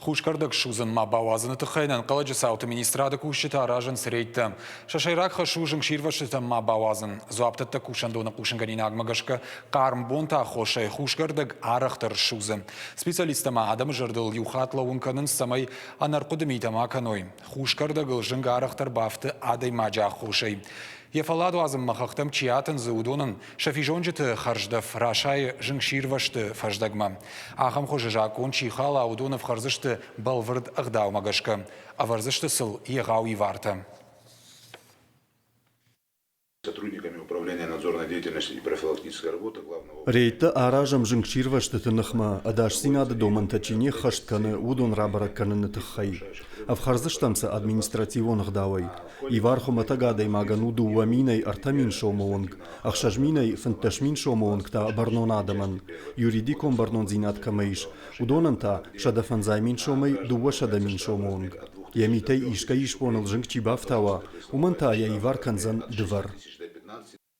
Хусгӕрдӕг ссудзын ма бауадзыны тыххӕй ӕнӕнхъӕлӕджы цауты министрады кусджытӕ аразынц рейдтӕ. Сӕ сӕйраг хӕс у зынгсирвӕзтытӕм ма бауадзын. Дзуапдӕттӕг кусӕндоны хъусынгӕнинагмӕ гӕсгӕ хъарм бонты аххосӕй хусгӕрдӕг арӕхдӕр ссудзы. Специалисттӕ ма адӕмы зӕрдыл иу хатт лӕууын кӕнынц, цӕмӕй ӕнӕрхъуыды митӕ ма кӕной. Хусгӕрдӕгыл зынг арӕхдӕр бафты адӕймаджы аххосӕй. Йӕ фӕллад уадзынмӕ хӕхтӕм чи атындзы, уыдонӕн сӕ физонджыты хӕрздӕф расайы зынгсирвӕзты фӕздӕгмӕ. Ахӕм хуызы закъон чи хала, уыдон ӕфхӕрдзысты бӕлвырд ӕгъдаумӕ гӕсгӕ, ӕвӕрдзысты сыл егъау ивартӕ. Сотрудниками управления надзорной деятельности и профилактической работы главного Рейдтӕ аразӕм зынгсирвӕзтыты ныхмӕ, ӕдасдзинады домӕнтӕ чи не ххӕст кӕны, уыдон рабӕрӕг кӕныны тыххӕй. Ӕфхӕрдзыстӕм сӕ административон ӕгъдауӕй. Ивар хуымӕтӕг адӕймагӕн у 2000-ӕй 3000 сомы онг, 6000-ӕй 15 000 сомы онг та бӕрнон адӕмӕн. Юридикон бӕрнондзинад кӕмӕ ис, уыдонӕн та 150 000 сомӕй 200 000 сомы онг. Йӕ митӕй искӕй исбоныл зынг чи бафтауа, уымӕн та йӕ ивар кӕндзӕн дывӕр.